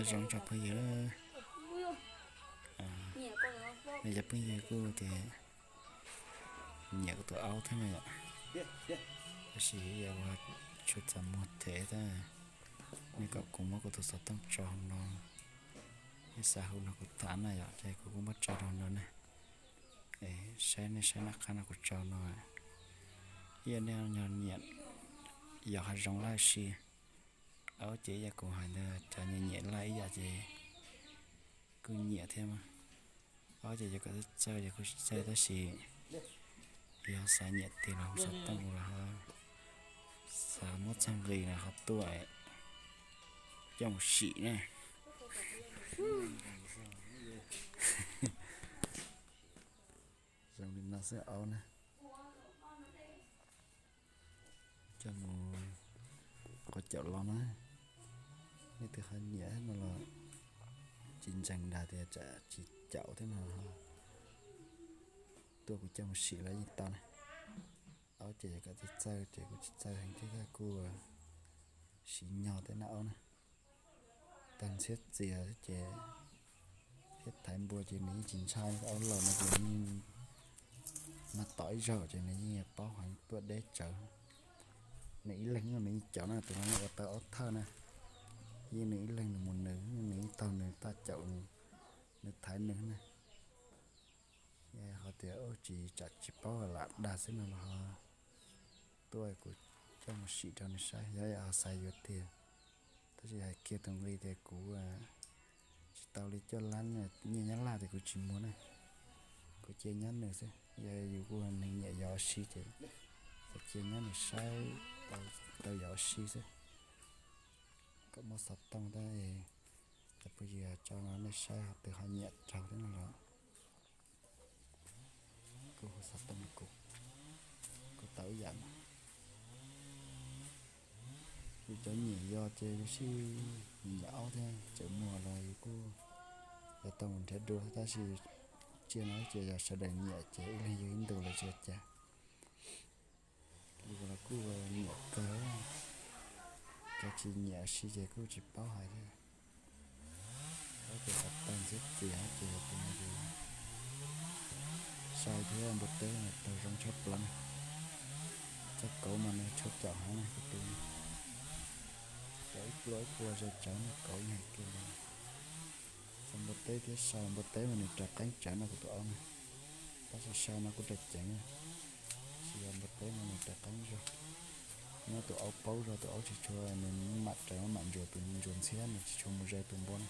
Zoo tso phooj ywg, nej cov phooj ywg kuj tias nyiam kuv tus aub thiab no yom. Tab sis yog ua tshua txaj muag thiab, nej kom kuv muab kuv tus xov tooj tso hauv no, nej xav hu no kuv tham na yom, ces kuv kuj muab tso rau no ne. Saib nej saib naj qab no kuv tso no, ib yam nej nyiam yos hav zoov laj si. Aub ces ib yam kuv hais ntawd, cov nyiam nyiam laj ib yam ces kuj nyiam thiab mas. Aub ces yog kom txawj ces kuj tsis txawj, tab sis yog xav nyiam tiag los hu xov tooj los ho xav muab txog nqi los ho tuaj coj mus sim na. Zoo li no xwb aub na. Coj mus quav caum los na. Nej twg ho nyiam no los tsis ntseeg dag tias tsam tsis caum thiab no, tuaj kuv coj mus sim los yeej tau na. Aub ces yog kom txawj txawj ces kuj tsis txawj heev thiab, kuj siv nyog tej na aub na. Tag ntxhiab txias ces thiab thaiv npua ces nws yeej tsis ntshai, aub laus no ces nws yeej mag tom ib zaug ces nws yeej paub heev tuaj deb tsawv. Nws ib leeg nws yeej caum na, tus no yeej ua tau aub thawj na. Yeej nws ib leeg nws mus nws, nws ib tog nws taj caum, nws thaiv nws na. Ho tias tsis tsam tsis paub lam dag xwb no los ho tuaj kuv coj mus sim rau nws saib, yog ho xav yuav tiag. Tab sis hais kiag tus nqi tias kuv tsis tau li cuaj lab nyiaj Nyab Laj tias kuv tsis muag na. Kuv cia nyob nws xwb, yog yus kuj neeg nyiam yos si ces kuv cia nyob nws saib tau yos si xwb. Kom muab xov tooj tab, cov phooj ywg tso no nej saib ho twg ho nyiam raug thiab no los kuj hu xov tooj kuv, kuv tau ib yam na. Yus cov nyiam yos ces yus sib nyiam aub thiab tseem muag los yus kuj yuav tau mus nrhiav dua, tab sis tsiaj no ces yog sawv daws nyiam ces ib leeg yug ib ntus los tsis ua cas. Yus los kuj nyiam kawg, cov tsis nyiam si ces kuj tsis paub hais thiab. Aub ces qhov tag ntxhiab txias ces tus no ces sai thiab, npua teb mas taug zoo tshaj plaws na. Txoj kauv mas nws tshua caum heev na, kuv tus caum ib pluag ib pluag ze tsawv na, kauv yeej hais kiag li. Txog npua teb thiab, sai npua teb mas nws raws qeeb tsawv no kuv tus aub na. Tab sis sai no kuj raws ceev na, tab sis yog npua teb mas nws raws qeeb zog. Nyob tus aub paub zog, tus aub tsis tshua, nws mam raws mam ntsuas tus ntsuas ntxhiab, nws tsis tshua mus ze tus npua na.